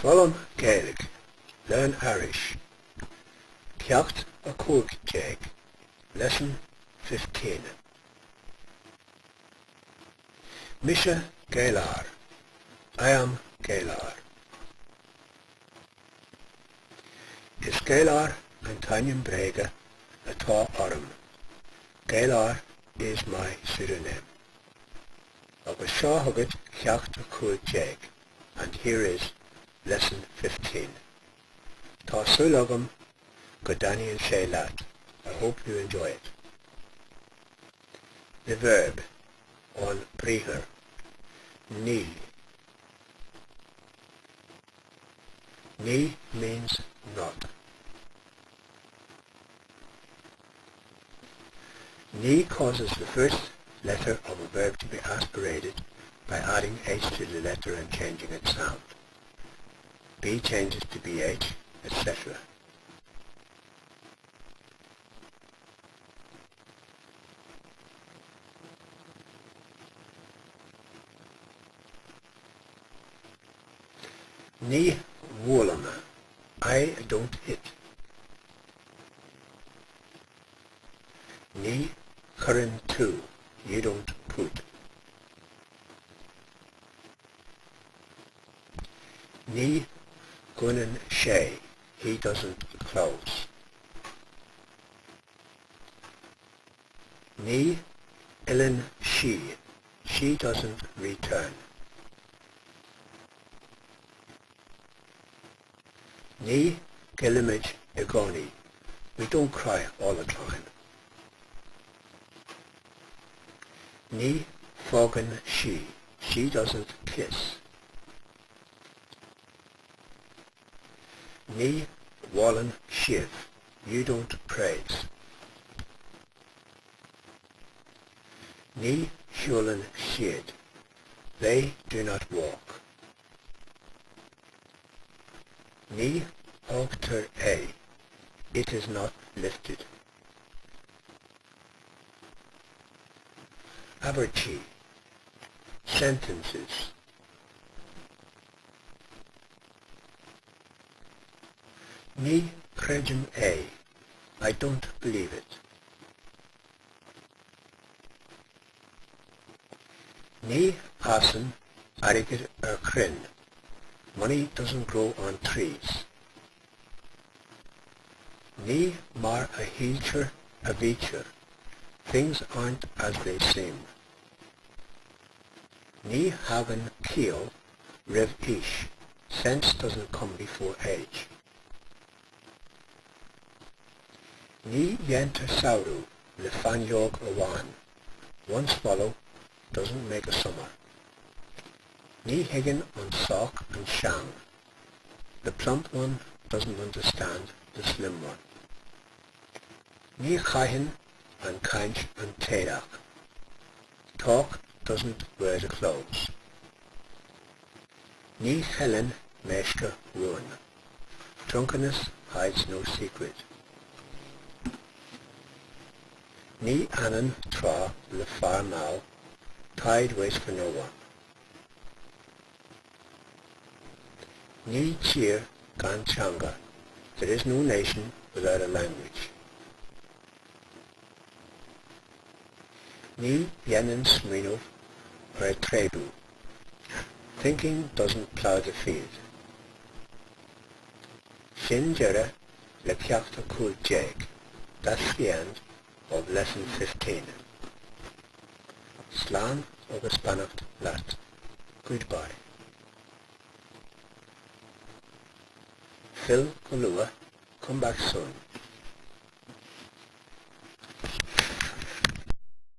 Foghlaim Gaeilge, Learn Irish, Ceacht 15, Lesson 15. Mise Galar. I am Galar. Is Galar an t-ainm bréige atá orm. Galar is my pseudonym. Agus seo chugat ceacht 15, and here is lesson 15. Tá súil agam go dtaitníonn sé leat, I hope you enjoy it. The verb, an briathar, ní. Ní means not. Ní causes the first letter of a verb to be aspirated by adding H to the letter and changing its sound. B changes to BH, etc. Ní bhuailim. I don't hit. Ní chuireann tú. You don't put. Ní dhúnann sé. He doesn't close. Ní fhilleann sí. She doesn't return. Ní ghoilimid i gcónaí. We don't cry all the time. Ní phógann sí. She doesn't kiss. Ní mholann sibh. You don't praise. Ní shiúlann siad. They do not walk. Ní thógtar é. It is not lifted. Abairtí, sentences. Ní chreidim é. I don't believe it. Ní fhásann airgead ar chrainn. Money doesn't grow on trees. Ní mar a shíltear a bhítear. Things aren't as they seem. Ní thagann ciall roimh aois. Sense doesn't come before age. Ní dhéantar samhradh le fáinleog amháin. One swallow doesn't make a summer. Ní thuigeann an sách an seang. The plump one doesn't understand the slim one. Ní chaitheann an chaint an t-éadach. Talk doesn't wear the clothes. Ní cheileann meisce rún. Drunkenness hides no secret. Ní fhanann trá le fear mall, tide waits for no one. Níl tír gan teanga, there is no nation without a language. Ní dhéanann smaoineamh ar tréadú, thinking doesn't plough the field. Sin deireadh le ceacht 15, that's the end of lesson 15. Slán agus beannacht leat. Goodbye. Fill go luath, come back soon.